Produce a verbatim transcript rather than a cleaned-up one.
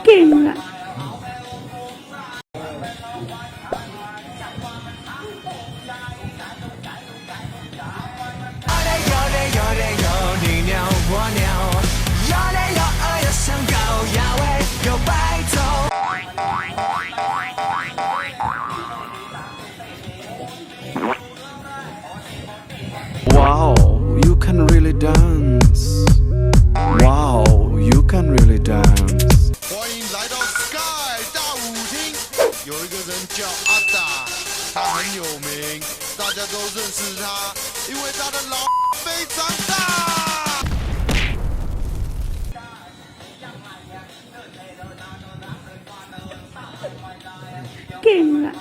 劲了。Wow, you can really dance. Wow, you can really dance. 欢迎来到 Sky 大舞厅。有一个人叫阿达，他很有名，大家都认识他，因为他的老非常大。劲了。